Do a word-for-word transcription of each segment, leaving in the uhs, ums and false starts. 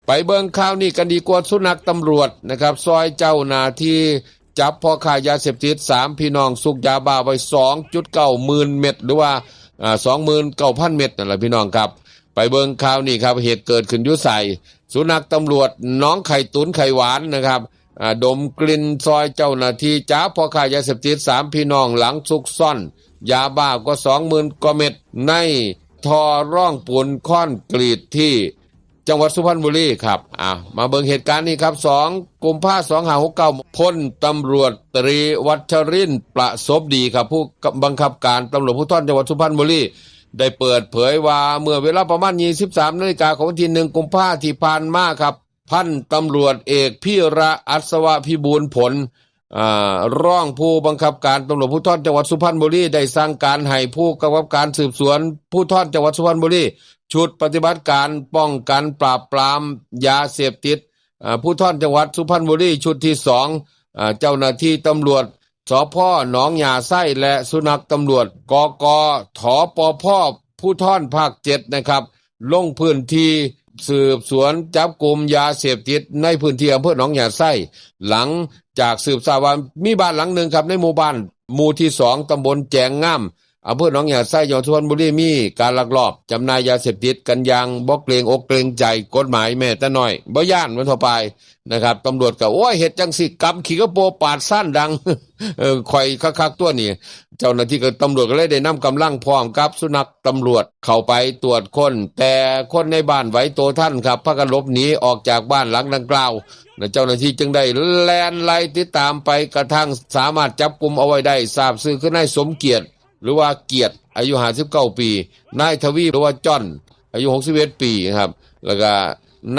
ไปเบิ่งข่าวนี้กันดีกว่า สุนัขตำรวจนะครับ ซอยเจ้าหน้าที่จับพ่อค้ายาเสพติดสามพี่น้องซุกยาบ้าไว้ สองจุดเก้าหมื่นเม็ด หรือว่าอ่า สองหมื่นเก้าพันเม็ดนั่นแหละพี่น้องครับ ไปเบิ่งข่าวนี้ครับ เหตุเกิดขึ้นอยู่ไส สุนัขตำรวจหนองไข่ตุนไข่หวานนะครับอ่าดมกลิ่นซอยเจ้าหน้าที่จับพ่อค้ายาเสพติดสามพี่น้องหลังซุกซ่อนยาบ้ากว่า สองหมื่นกว่าเม็ดในท่อร่องปูนคอนกรีตที่ จังหวัดสุพรรณบุรีครับ อ่า มาเบิ่งเหตุการณ์นี้ครับ สองกุมภา สองห้าหกเก้า พลตำรวจตรีวัชรินทร์ประสบดีครับ ผู้บังคับการตำรวจภูธรจังหวัดสุพรรณบุรี ได้เปิดเผยว่าเมื่อเวลาประมาณ ยี่สิบสามนาฬิกาของวันที่ หนึ่งกุมภาที่ผ่านมาครับ พันตำรวจเอกพีระอัศวพิบูลผล อ่ารองผู้บังคับการตำรวจภูธรจังหวัดสุพรรณบุรีได้สั่งการให้ผู้กำกับการสืบสวนภูธรจังหวัดสุพรรณบุรี ชุดปฏิบัติการป้องกันปราบปรามยาเสพติดอ่าภูธรจังหวัดสุพรรณบุรีชุดที่สองอ่าเจ้าหน้าที่ตำรวจ สภ.หนองหญ้าไซและสุนัขตำรวจ กก ถปภ ภูธรภาคเจ็ดนะครับ ลงพื้นที่สืบสวนจับกลุ่มยาเสพติดในพื้นที่อำเภอหนองหญ้าไซ หลังจากสืบทราบว่ามีบ้านหลังหนึ่งครับ ในหมู่บ้านหมู่ที่สอง ตำบลแจงงาม อำเภอหนองหญ้าไซ จังหวัดสุพรรณบุรี มีการลักลอบจำหน่ายยาเสพติดกันอย่างบ่เกรงอกเกรงใจกฎหมายแม้แต่น้อย บ่ย้านมันเท่าไปนะครับ ตำรวจก็ โอ้ย เฮ็ดจังสิ กำขี้กระโปรงปาดซ่านดัง เออ ข่อยคักๆ ตัวนี้ เจ้าหน้าที่กับตำรวจก็เลยได้นำกำลังพร้อมกับสุนัขตำรวจเข้าไปตรวจค้น แต่คนในบ้านไหวตัวทันครับ พากันหลบหนีออกจากบ้านหลังดังกล่าว และเจ้าหน้าที่จึงได้แล่นไล่ติดตามไปกระทั่งสามารถจับกุมเอาไว้ได้ ทราบชื่อคือนายสมเกียรติ หรือว่าเกียรติ อายุ ห้าสิบเก้า ปี นายทวี หรือว่าจ้อน อายุ หกสิบเอ็ด ปีครับ แล้วก็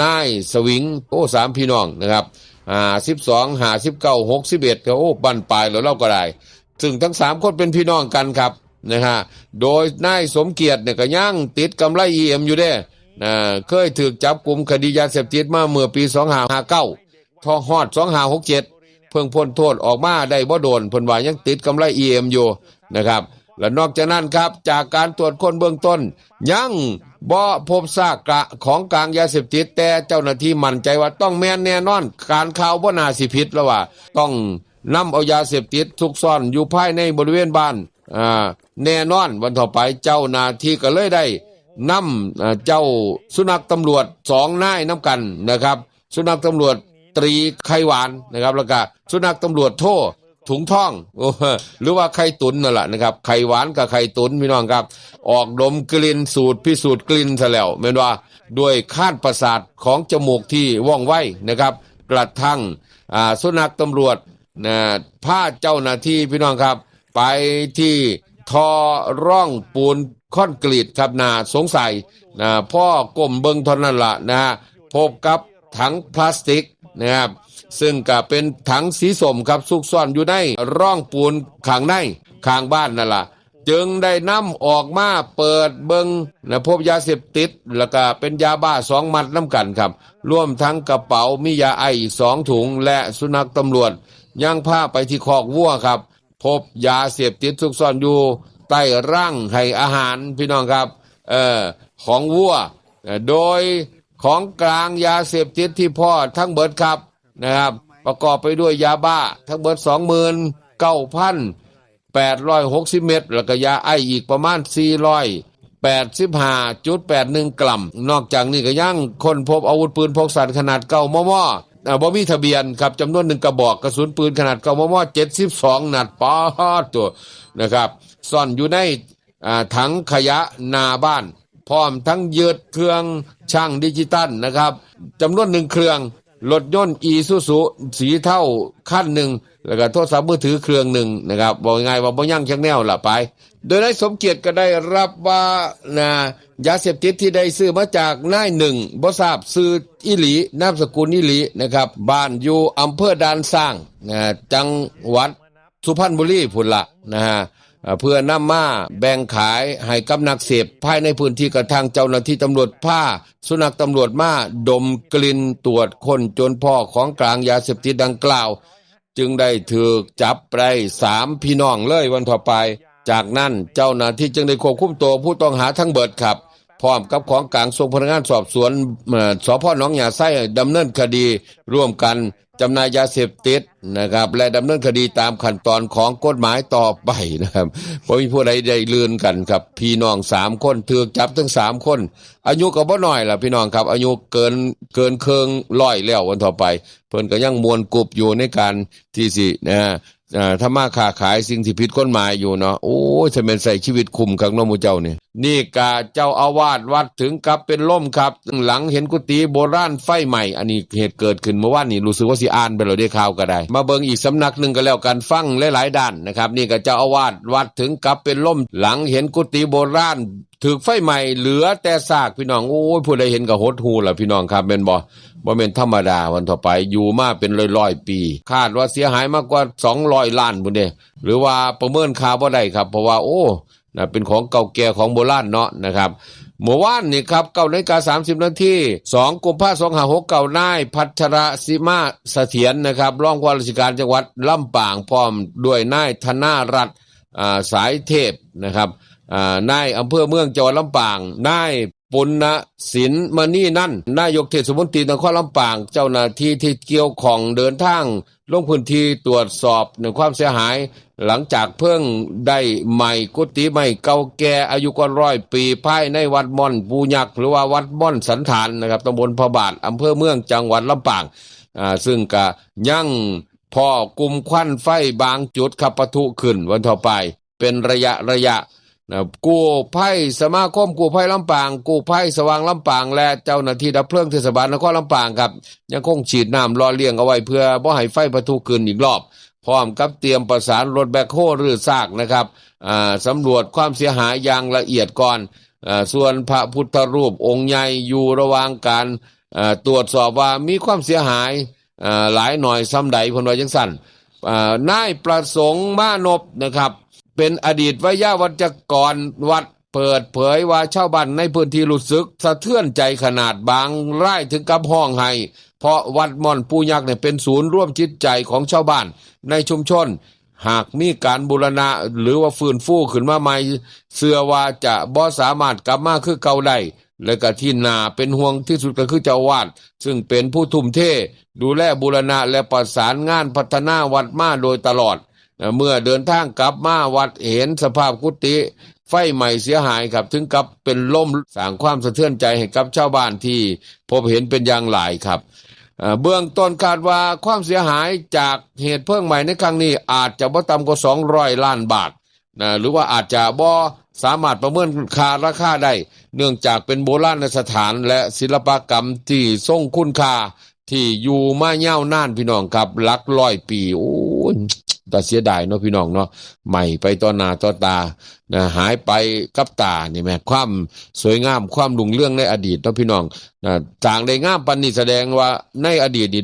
นายสวิง โอ้ สามพี่น้องนะครับ อ่า สิบสอง ห้าสิบเก้า หกสิบเอ็ด ก็ โอ้ บั้นปลายแล้วเราก็ได้ ซึ่งทั้งสามคนเป็นพี่น้องกันครับ นะฮะ โดยนายสมเกียรติเนี่ยก็ยังติดกำไร อีเอ็ม อยู่เด้ อ่า เคยถูกจับกุมคดียาเสพติดมาเมื่อปี สองห้าห้าเก้า ทอฮอด สองห้าหกเจ็ด เพิ่งพ้นโทษออกมาได้บ่โดน เพิ่นว่ายังติดกำไร อีเอ็ม อยู่นะครับ และนอกจากนั้นครับ จากการตรวจค้นเบื้องต้น ยังบ่พบซากกะของกลางยาเสพติด แต่เจ้าหน้าที่มั่นใจว่าต้องแม่นแน่นอน การข่าวบ่น่าสิผิดแล้วว่า ต้องนำเอายาเสพติดซุกซ่อนอยู่ภายในบริเวณบ้าน อ่า แน่นอน วันต่อไปเจ้าหน้าที่ก็เลยได้นำอ่าเจ้าสุนัขตำรวจสองนายนำกันนะครับ สุนัขตำรวจตรีไข่หวานนะครับ แล้วก็สุนัขตำรวจโทถุงทอง โอ้ หรือว่าไข่ตุนนั่นแหละนะครับ ไข่หวานกับไข่ตุนพี่น้องครับ ออกดมกลิ่นสูตรพิสูจน์กลิ่นซะแล้ว แม่นว่าด้วยคานประสาทของจมูกที่ว่องไวนะครับ กระทั่งอ่าสุนัขตำรวจนะพาเจ้าหน้าที่พี่น้องครับ ไปที่ท่อร่องปูนคอนกรีตครับ น่าสงสัยนะ พ่อก้มเบิ่งเท่านั้นละนะฮะ พบกับถังพลาสติกนะครับ ซึ่งก็เป็นถังสีส้มครับ ซุกซ่อนอยู่ในร่องปูนข้างในข้างบ้านนั่นละ จึงได้นำออกมาเปิดเบิ่งนะ พบยาเสพติด แล้วก็เป็นยาบ้าสองมัดนำกันครับ รวมทั้งกระเป๋ามียาไอซ์อีกสองถุง และสุนัขตำรวจยังพาไปที่คอกวัวครับ พบยาเสพติดซุกซ่อนอยู่ใต้รังให้อาหารพี่น้องครับ เอ่อ ของวัว เอ่อ โดยของกลางยาเสพติดที่พ้อทั้งเบิดครับ นะครับ ประกอบไปด้วยยาบ้าทั้งเบิด สองหมื่นเก้าพันแปดร้อยหกสิบ เม็ด แล้วก็ยาไอซ์อีกประมาณ สี่ร้อยแปดสิบห้าจุดแปดหนึ่ง กรัม นอกจากนี้ก็ยังค้นพบอาวุธปืนพกสั้นขนาด เก้า มม อ่า บ่มีทะเบียนครับ จำนวนหนึ่งกระบอก กระสุนปืนขนาด เก้า มม เจ็ดสิบสอง นัด ป๊าดตัวนะครับ ซ่อนอยู่ใน อ่า ถังขยะหน้าบ้าน พร้อมทั้งยึดเครื่องชั่งดิจิตอลนะครับ จำนวนหนึ่งเครื่อง รถยนต์อีซูซูสีเทาคันหนึ่ง แล้วก็โทรศัพท์มือถือเครื่องหนึ่งนะครับ บอกง่ายๆว่าบ่ยังจักแนวละไป โดยนายสมเกียรติก็ได้รับว่านะ ยาเสพติดที่ได้ซื้อมาจากนายหนึ่ง บ่ทราบชื่ออีหลี นามสกุลอีหลีนะครับ บ้านอยู่อำเภอด่านช้างนะ จังหวัดสุพรรณบุรีพุ้นละนะฮะ อ่า เพื่อนำมาแบ่งขายให้กับนักเสพภายในพื้นที่ กระทั่งเจ้าหน้าที่ตำรวจพาสุนัขตำรวจมาดมกลิ่นตรวจค้นจนพ้อของกลางยาเสพติดดังกล่าว จึงได้ถูกจับไปสามพี่น้องเลยวันต่อไป จากนั้นเจ้าหน้าที่จึงได้ควบคุมตัวผู้ต้องหาทั้งเบิดครับ พร้อมกับของกลางส่งพนักงานสอบสวน เอ่อ สภ.หนองหญ้าไซดำเนินคดีร่วมกันจำหน่ายยาเสพติดนะครับ และดำเนินคดีตามขั้นตอนของกฎหมายต่อไปนะครับ บ่มีผู้ใดได้ลื่นกันครับ พี่น้องสามคนถูกจับทั้งสามคน อายุก็บ่น้อยล่ะพี่น้องครับ อายุเกิน เกินครึ่งร้อยแล้ววันต่อไป เพิ่นก็ยังม่วนกุบอยู่ในการที่สินะ อ่า ทำมาค้าขายสิ่งที่ผิดกฎหมายอยู่เนาะ โอ้ย จะเป็นใช้ชีวิตคุ้มคักเนาะหมู่เจ้านี่ นี่กะเจ้าอาวาสวัดถึงกับเป็นลมครับ หลังเห็นกุฏิโบราณไฟไหม้ อันนี้เหตุเกิดขึ้นเมื่อวานนี้ รู้สึกว่าสิอ่านไปแล้วเด้ ข่าวก็ได้ มาเบิ่งอีกสำนักหนึ่งก็แล้วกัน ฟังหลายๆด้านนะครับ นี่กะเจ้าอาวาสวัดถึงกับเป็นลม หลังเห็นกุฏิโบราณถูกไฟไหม้เหลือแต่ซากพี่น้อง โอ้ย ผู้ใดเห็นก็หดหู่ล่ะพี่น้องครับ แม่นบ่ บ่แม่นธรรมดาวันต่อไป อยู่มาเป็นร้อยๆปี คาดว่าเสียหายมากกว่าสองร้อยล้านพุ้นเด้ หรือว่าประเมินค่าบ่ได้ครับ เพราะว่า โอ้ นะ เป็นของเก่าแก่ของโบราณเนาะนะครับ เมื่อวานนี่ครับ เก้านาฬิกาสามสิบนาที สองกุมภาพันธ์ สองห้าหกเก้า นายพัชรศิมาเสถียรนะครับ รองผู้ว่าราชการจังหวัดลำปาง พร้อมด้วยนายธนารัตน์ อ่า สายเทพนะครับ อ่า นายอำเภอเมืองจังหวัดลำปาง นายปุณณศิลป์มณีนันท์ นายกเทศมนตรีนครลำปาง เจ้าหน้าที่ที่เกี่ยวข้องเดินทางลงพื้นที่ตรวจสอบในความเสียหาย หลังจากเพลิงได้ไหม้กุฏิไม้เก่าแก่อายุกว่าร้อยปี ภายในวัดม่อนปูยักษ์ หรือว่าวัดม่อนสันฐานนะครับ ตำบลพระบาท อำเภอเมือง จังหวัดลำปาง อ่า ซึ่งก็ยังพ้อกลุ่มควันไฟบางจุดครับปะทุขึ้นวันต่อไป เป็นระยะระยะนะ กู้ภัย สมาคมกู้ภัยลำปาง กู้ภัยสว่างลำปาง และเจ้าหน้าที่ดับเพลิงเทศบาลนครลำปางครับ ยังคงฉีดน้ำหล่อเลี้ยงเอาไว้เพื่อบ่ให้ไฟปะทุขึ้นอีกรอบ พร้อมกับเตรียมประสานรถแบ็คโฮรื้อซากนะครับ อ่า สำรวจความเสียหายอย่างละเอียดก่อน อ่า ส่วนพระพุทธรูปองค์ใหญ่อยู่ระหว่างการ อ่า ตรวจสอบว่ามีความเสียหาย อ่า หลายหน่อยส่ำใด เพิ่นว่าจังซั่น อ่า นายประสงค์มานพนะครับ เป็นอดีตไวยาวัจกรวัด เปิดเผยว่าชาวบ้านในพื้นที่รู้สึกสะเทือนใจขนาด บางรายถึงกับฮ้องไห้ เพราะวัดม่อนปูยักษ์เนี่ยเป็นศูนย์รวมจิตใจของชาวบ้านในชุมชน หากมีการบูรณะหรือว่าฟื้นฟูขึ้นมาใหม่ เชื่อว่าจะบ่สามารถกลับมาคือเก่าได้ และก็ที่น่าเป็นห่วงที่สุดก็คือเจ้าอาวาส ซึ่งเป็นผู้ทุ่มเทดูแลบูรณะและประสานงานพัฒนาวัดมาโดยตลอด เมื่อเดินทางกลับมาวัดเห็นสภาพกุฏิไฟไหม้เสียหายครับ ถึงกับเป็นลม สร้างความสะเทือนใจให้กับชาวบ้านที่พบเห็นเป็นอย่างหลายครับ เอ่อ เบื้องต้นคาดว่าความเสียหายจากเหตุเพลิงไหม้ในครั้งนี้อาจจะบ่ต่ำกว่าสองร้อยล้านบาทนะ หรือว่าอาจจะบ่สามารถประเมินค่าราคาได้ เนื่องจากเป็นโบราณสถานและศิลปกรรมที่ทรงคุณค่า ที่อยู่มายาวนานพี่น้องครับ หลักร้อยปี โอ้ย แต่เสียดายเนาะพี่น้องเนาะ ไหม้ไปต่อหน้าต่อตานะ หายไปกับตานี่แหม ความสวยงาม ความรุ่งเรืองในอดีตเนาะพี่น้องนะ สร้างได้งามปานนี้แสดงว่าในอดีตนี่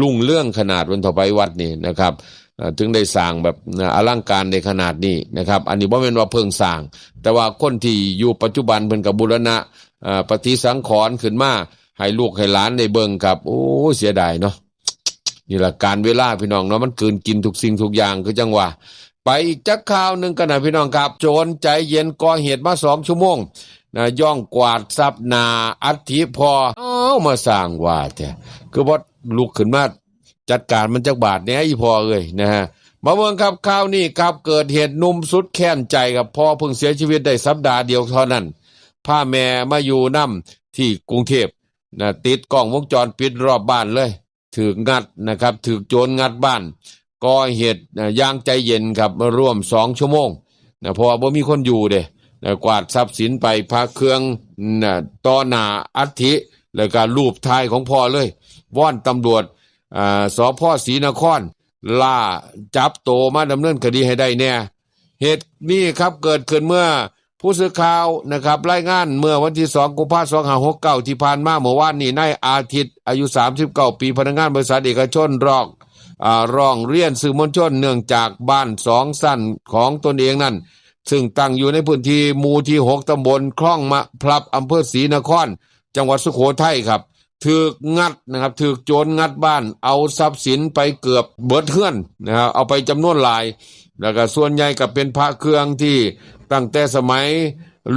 รุ่งเรืองขนาดวันต่อไปวัดนี่นะครับ อ่า ถึงได้สร้างแบบ อ่า อลังการในขนาดนี้นะครับ อันนี้บ่แม่นว่าเพิ่งสร้าง แต่ว่าคนที่อยู่ปัจจุบันเพิ่นก็บูรณะ อ่า ปฏิสังขรณ์ขึ้นมาให้ลูกให้หลานได้เบิ่งครับ โอ้ เสียดายเนาะ นี่ล่ะการเวลาพี่น้องเนาะ มันกลืนกินทุกสิ่งทุกอย่าง คือจังว่า ไปอีกจักข่าวหนึ่งกันนะพี่น้องครับ โจรใจเย็นก่อเหตุมาสองชั่วโมงนะ ย่องกวาดทรัพย์หน้าอัฐิพ่อ เอ้า มาสร้างว่าแท้ คือบ่ลุกขึ้นมาจัดการมันจักบาทแหน่ อีพ่อเอ้ย นะฮะ มาเบิ่งครับ ข่าวนี้ครับ เกิดเหตุหนุ่มสุดแค้นใจครับ พ่อเพิ่งเสียชีวิตได้สัปดาห์เดียวเท่านั้น พาแม่มาอยู่นำที่กรุงเทพฯ นะ ติดกล้องวงจรปิดรอบบ้านเลย ถูกงัดนะครับ ถูกโจรงัดบ้าน ก่อเหตุ นะ อย่างใจเย็นครับ ร่วมสองชั่วโมง นะ เพราะว่าบ่มีคนอยู่เด้ นะ กวาดทรัพย์สินไป พระเครื่อง นะ ต่อหน้าอัฐิ แล้วก็รูปถ่ายของพ่อเลย วอนตำรวจ อ่า สภ.ศรีนคร ล่าจับโตมาดำเนินคดีให้ได้แหน่ เหตุนี้ครับ เกิดขึ้นเมื่อผู้สื่อข่าวนะครับ รายงานเมื่อวันที่สองกุมภาพันธ์ สองห้าหกเก้า ที่ผ่านมา เมื่อวานนี้ นายอาทิตย์ อายุสามสิบเก้าปี พนักงานบริษัทเอกชน ร้อง อ่า ร้องเรียนสื่อมวลชน เนื่องจากบ้านสองชั้นของตนเองนั้น ซึ่งตั้งอยู่ในพื้นที่หมู่ที่หก ตำบลคลองมะพลับ อำเภอศรีนคร จังหวัดสุโขทัยครับ ถูกงัดนะครับ ถูกโจรงัดบ้าน เอาทรัพย์สินไปเกือบเบิดเฮือนนะครับ เอาไปจำนวนหลาย แล้วก็ส่วนใหญ่ก็เป็นพระเครื่องที่ตั้งแต่สมัย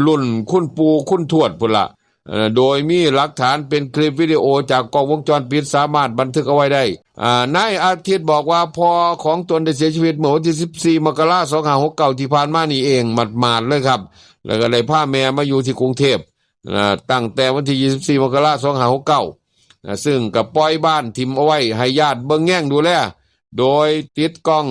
รุ่นคุณปู่คุณทวดพุ้นละ เอ่อ โดยมีหลักฐานเป็นคลิปวิดีโอจากกล้องวงจรปิดสามารถบันทึกเอาไว้ได้ อ่า นายอาทิตย์บอกว่าพ่อของตนได้เสียชีวิตเมื่อวันที่สิบสี่ มกราคม สองห้าหกเก้า ที่ผ่านมานี่เอง หมาดๆเลยครับ แล้วก็ได้พาแม่มาอยู่ที่กรุงเทพฯ อ่า ตั้งแต่วันที่ยี่สิบสี่ มกราคม สองห้าหกเก้า นะ ซึ่งก็ปล่อยบ้านถิ่มเอาไว้ให้ญาติเบิ่งแยงดูแล โดยติดกล้อง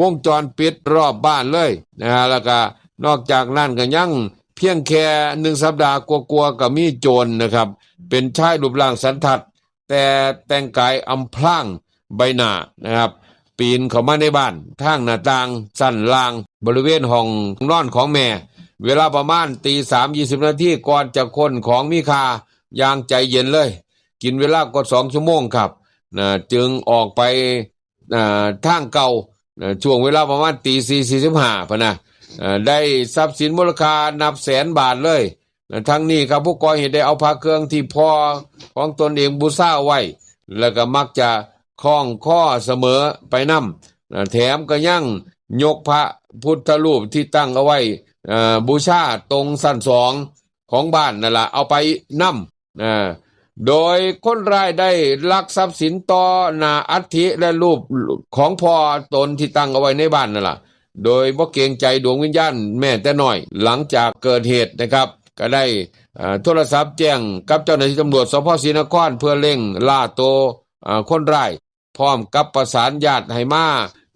วงจรปิดรอบบ้านเลยนะฮะ แล้วก็นอกจากนั้นก็ยังเพียงแค่หนึ่งสัปดาห์กว่าๆก็มีโจรนะครับ เป็นชายรูปร่างสันทัด แต่แต่งกายอำพรางใบหน้านะครับ ปีนเข้ามาในบ้านทางหน้าต่างชั้นล่าง บริเวณห้องนอนของแม่ เวลาประมาณตีสาม ยี่สิบนาที ก่อนจะค้นของมีค่าอย่างใจเย็นเลย กินเวลากว่าสองชั่วโมงครับ นะ จึงออกไป อ่า ทางเก่า นะ ช่วงเวลาประมาณตีสี่ สี่สิบห้า พะนะ อ่า ได้ทรัพย์สินมูลค่านับแสนบาทเลย นะ ทั้งนี้ครับ ผู้ก่อเหตุได้เอาพระเครื่องที่พ่อของตนเองบูชาไว้ แล้วก็มักจะคล้องคอเสมอไปนำ นะ แถมก็ยังยกพระพุทธรูปที่ตั้งเอาไว้ เอ่อ บูชาตรงชั้นสองของบ้านนั่นละเอาไปนำ อ่า โดยคนร้ายได้ลักทรัพย์สินต่อหน้าอัฐิและรูปของพ่อตนที่ตั้งเอาไว้ในบ้านนั่นล่ะ โดยบ่เกรงใจดวงวิญญาณแม้แต่น้อย หลังจากเกิดเหตุนะครับ ก็ได้ อ่า โทรศัพท์แจ้งกับเจ้าหน้าที่ตำรวจ สภ.ศรีนคร เพื่อเร่งล่าตัว อ่า คนร้าย พร้อมกับประสานญาติให้มา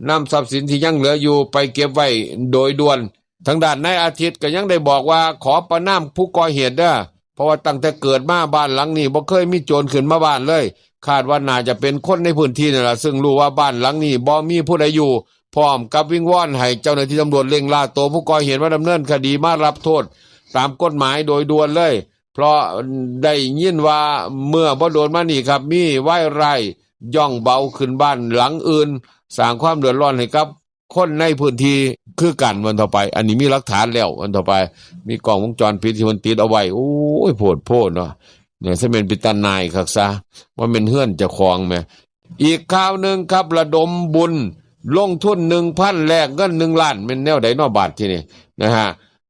นำทรัพย์สินที่ยังเหลืออยู่ไปเก็บไว้โดยด่วน ทางด้านนายอาทิตย์ก็ยังได้บอกว่าขอประณามผู้ก่อเหตุเด้อ เพราะว่าตั้งแต่เกิดมาบ้านหลังนี้บ่เคยมีโจรขึ้นมาบ้านเลย คาดว่าน่าจะเป็นคนในพื้นที่นั่นล่ะ ซึ่งรู้ว่าบ้านหลังนี้บ่มีผู้ใดอยู่ พร้อมกับวิงวอนให้เจ้าหน้าที่ตำรวจเร่งล่าตัวผู้ก่อเหตุมาดำเนินคดีมารับโทษตามกฎหมายโดยด่วนเลย เพราะได้ยินว่าเมื่อบ่โดนมานี่ครับ มีวายร้ายย่องเบาขึ้นบ้านหลังอื่น สร้างความเดือดร้อนให้กับคนในพื้นที่คือกันวันต่อไป อันนี้มีหลักฐานแล้ววันต่อไป มีกล้องวงจรปิดที่มันติดเอาไว้ โอ้ย โพดโพดเนาะ เนี่ย ซะแม่นเป็นตาหน่ายคักซะ ว่าแม่นเฮือนเจ้าของแหม อีกข่าวหนึ่งครับ ระดมบุญลงทุน หนึ่งพัน แลกเงิน หนึ่งล้าน แม่นแนวใดเนาะบาดทีนี้ นะฮะ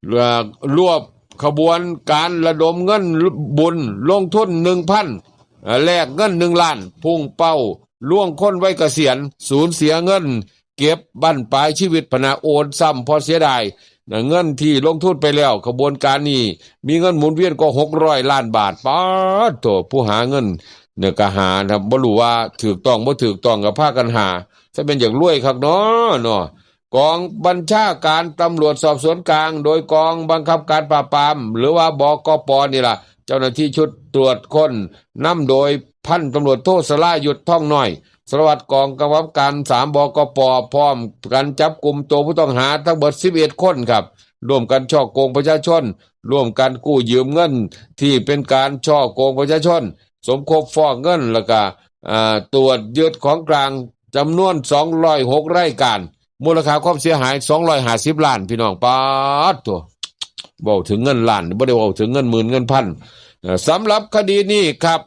เอ่อ รวบขบวนการระดมเงินบุญลงทุน หนึ่งพัน เอ่อ แลกเงิน หนึ่งล้าน พุ่งเป้าลวงคนวัยเกษียณ สูญเสียเงินเก็บบั้นปลายชีวิตพะนะ โอนซ้ำเพราะเสียดายนะ เงินที่ลงทุนไปแล้ว ขบวนการนี้มีเงินหมุนเวียนกว่า หกร้อยล้านบาท ป๊าดโถ ผู้หาเงินเนี่ยก็หานะ บ่รู้ว่าถูกต้องบ่ถูกต้องก็พากันหา ซะแม่นอยากรวยคักเนาะ เนาะ กองบัญชาการตำรวจสอบสวนกลาง โดยกองบังคับการปราบปราม หรือว่า บกป นี่ล่ะ เจ้าหน้าที่ชุดตรวจค้น นำโดยพันตำรวจโทสรายุทธ ทองน้อย สารวัตรกองกำกับการ สาม บกป พร้อมกันจับกุมตัวผู้ต้องหาทั้งหมด สิบเอ็ด คนครับ ร่วมกันฉ้อโกงประชาชน ร่วมกันกู้ยืมเงินที่เป็นการฉ้อโกงประชาชน สมคบฟอกเงิน แล้วก็ อ่า ตรวจยึดของกลางจำนวน สองร้อยหก รายการ มูลค่าความเสียหาย สองร้อยห้าสิบล้าน พี่น้อง ป๊าดโถ เว้าถึงเงินล้าน บ่ได้เว้าถึงเงินหมื่นเงินพัน เอ่อ สำหรับคดีนี้ครับ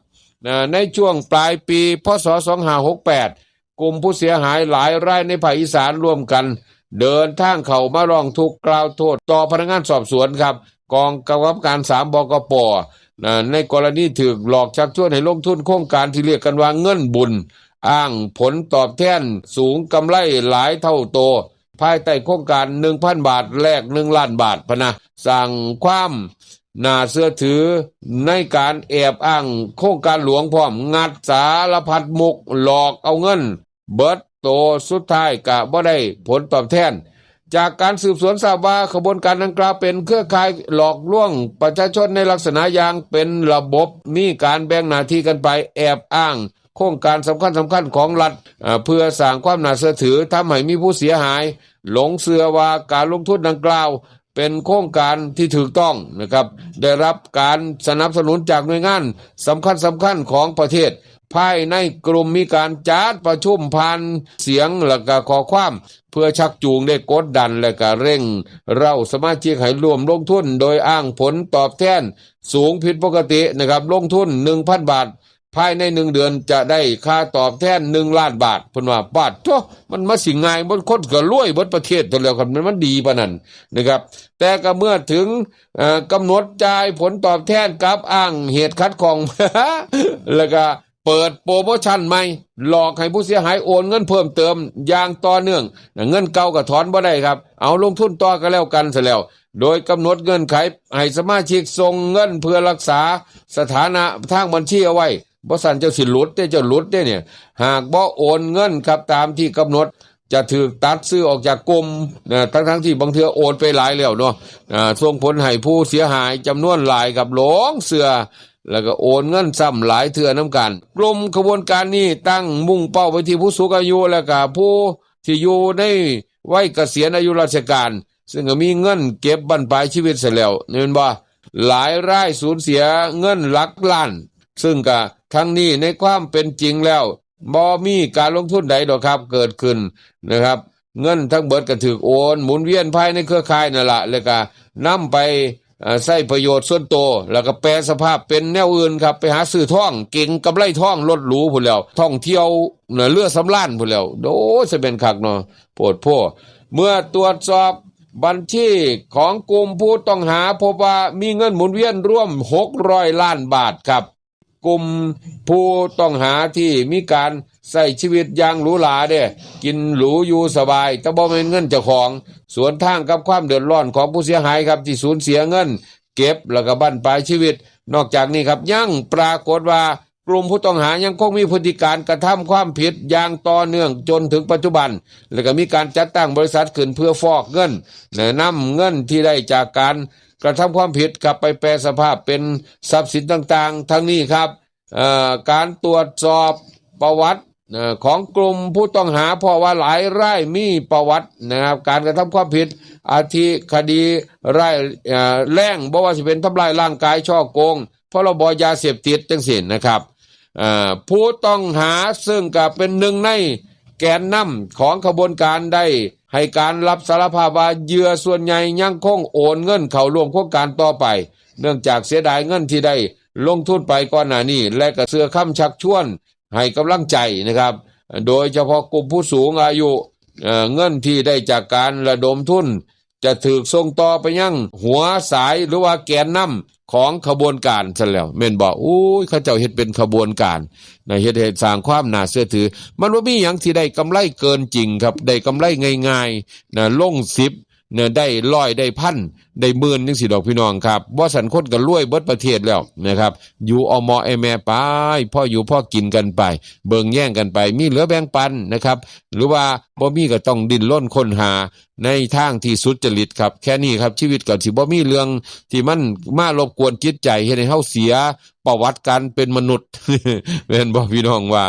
เอ่อ ในช่วงปลายปี พ.ศ. สองห้าหกแปด กลุ่มผู้เสียหายหลายรายในภาคอีสานร่วมกัน เดินทางเข้ามาร้องทุกข์กล่าวโทษต่อพนักงานสอบสวนครับ กองกำกับการ สาม บกป นะ ในกรณีถูกหลอกชักชวนให้ลงทุนโครงการที่เรียกกันว่าเงินบุญ อ้างผลตอบแทนสูงกำไรหลายเท่าโต ภายใต้โครงการ หนึ่งพัน บาท แลก หนึ่งล้านบาท พะนะ สร้างความน่าเชื่อถือในการแอบอ้างโครงการหลวงพร้อม งัดสารพัดมุก หลอกเอาเงิน เบิดโต สุดท้ายกะบ่ได้ผลตอบแทน จากการสืบสวนทราบว่าขบวนการดังกล่าวเป็นเครือข่ายหลอกลวงประชาชนในลักษณะอย่างเป็นระบบ มีการแบ่งหน้าที่กันไป แอบอ้างโครงการสำคัญสำคัญของรัฐ เอ่อ เพื่อสร้างความน่าเชื่อถือ ทำให้มีผู้เสียหายหลงเชื่อว่าการลงทุนดังกล่าวเป็นโครงการที่ถูกต้องนะครับ ได้รับการสนับสนุนจากหน่วยงานสำคัญสำคัญของประเทศ ภายในกลุ่มมีการจัดประชุมผ่านเสียงและก็ข้อความ เพื่อชักจูงได้กดดันและก็เร่งเร้าสมาชิกให้ร่วมลงทุน โดยอ้างผลตอบแทนสูงผิดปกตินะครับ ลงทุน หนึ่งพัน บาท ภายในหนึ่งเดือนจะได้ค่าตอบแทนหนึ่งล้านบาท เพิ่นว่า ปาดโธ่ มันมาสิง่ายบ่ คนก็รวยเบิดประเทศตัวแล้ว คันมัน มันดีปานนั้นนะครับ แต่ก็เมื่อถึง เอ่อ กำหนดจ่ายผลตอบแทนกลับอ้างเหตุขัดข้อง แล้วก็เปิดโปรโมชั่นใหม่ หลอกให้ผู้เสียหายโอนเงินเพิ่มเติมอย่างต่อเนื่อง เงินเก่าก็ถอนบ่ได้ครับ เอาลงทุนต่อก็แล้วกันซะแล้ว โดยกำหนดเงื่อนไขให้สมาชิกส่งเงินเพื่อรักษาสถานะทางบัญชีเอาไว้ บ่ซั้นเจ้าสิหลุดเด้ เจ้าหลุดเด้เนี่ย หากบ่โอนเงินครับตามที่กำหนด จะถูกตัดชื่อออกจากกลุ่มนะ ทั้งๆที่บางเทื่อโอนไปหลายแล้วเนาะ อ่า ส่งผลให้ผู้เสียหายจำนวนหลายครับหลงเชื่อ แล้วก็โอนเงินซ้ำหลายเทื่อนำกัน กลุ่มขบวนการนี้ตั้งมุ่งเป้าไปที่ผู้สูงอายุ แล้วก็ผู้ที่อยู่ในวัยเกษียณอายุราชการ ซึ่งก็มีเงินเก็บบั้นปลายชีวิตซะแล้ว แม่นบ่ หลายรายสูญเสียเงินหลักล้าน ซึ่งก็ทั้งนี้ในความเป็นจริงแล้ว บ่มีการลงทุนใดดอกครับเกิดขึ้นนะครับ เงินทั้งเบิดก็ถูกโอนหมุนเวียนภายในเครือข่ายนั่นล่ะ แล้วก็นำไป เอ่อ ใช้ประโยชน์ส่วนตัว แล้วก็แปรสภาพเป็นแนวอื่นครับ ไปหาซื้อทอง เก็งกำไรทอง รถหรูพู้นแล้ว ท่องเที่ยวนะ เรือสำราญพู้นแล้ว โอ้ย สิแม่นคักเนาะ โพดโพ เมื่อตรวจสอบบัญชีของกลุ่มผู้ต้องหา พบว่ามีเงินหมุนเวียนรวมหกร้อยล้านบาทครับ กลุ่มผู้ต้องหาที่มีการใช้ชีวิตอย่างหรูหราเด้ กินหรูอยู่สบาย แต่บ่แม่นเงินเจ้าของ สวนทางกับความเดือดร้อนของผู้เสียหายครับ ที่สูญเสียเงินเก็บ แล้วก็บั้นปลายชีวิต นอกจากนี้ครับ ยังปรากฏว่ากลุ่มผู้ต้องหายังคงมีพฤติการกระทำความผิดอย่างต่อเนื่องจนถึงปัจจุบัน แล้วก็มีการจัดตั้งบริษัทขึ้นเพื่อฟอกเงิน และนำเงินที่ได้จากการกระทำความผิดครับไปแปรสภาพเป็นทรัพย์สินต่างๆ ทั้งนี้ครับ เอ่อ การตรวจสอบประวัติ เอ่อ ของกลุ่มผู้ต้องหา เพราะว่าหลายรายมีประวัตินะครับ การกระทำความผิด อาทิคดีร้าย เอ่อ แรง บ่ว่าสิเป็นทำร้ายร่างกาย ฉ้อโกง พรบยาเสพติดจังซี้นะครับ เอ่อ ผู้ต้องหาซึ่งก็เป็นหนึ่งในแกนนำของขบวนการได้ให้การรับสารภาพว่าเหยื่อส่วนใหญ่ยังคงโอนเงินเข้าร่วมโครงการต่อไป เนื่องจากเสียดายเงินที่ได้ลงทุนไปก่อนหน้านี้ และก็เชื่อคำชักชวนให้กำลังใจนะครับ โดยเฉพาะกลุ่มผู้สูงอายุ เอ่อ เงินที่ได้จากการระดมทุน จะถูกส่งต่อไปยังหัวสายหรือว่าแกนนำของขบวนการซะแล้ว แม่นบ่ โอ้ย เขาเจ้าเฮ็ดเป็นขบวนการนะ เฮ็ดให้สร้างความน่าเชื่อถือ มันบ่มีหยังที่ได้กำไรเกินจริงครับ ได้กำไรง่ายๆนะ ลงสิบเนี่ย ได้ร้อย ได้พัน ได้หมื่นจังซี้ดอกพี่น้องครับ บ่ซั้นคนก็รวยเบิดประเทศแล้วนะครับ อยู่เอาเหมาะไอ้แม่ไป พออยู่พอกินกันไป เบิ่งแยงกันไป มีเหลือแบ่งปันนะครับ หรือว่าบ่มีก็ต้องดิ้นรนค้นหาในทางที่สุจริตครับ แค่นี้ครับ ชีวิตก็สิบ่มีเรื่องที่มันมารบกวนจิตใจ เฮ็ดให้เฮาเสียประวัติการเป็นมนุษย์ แม่นบ่พี่น้องว่า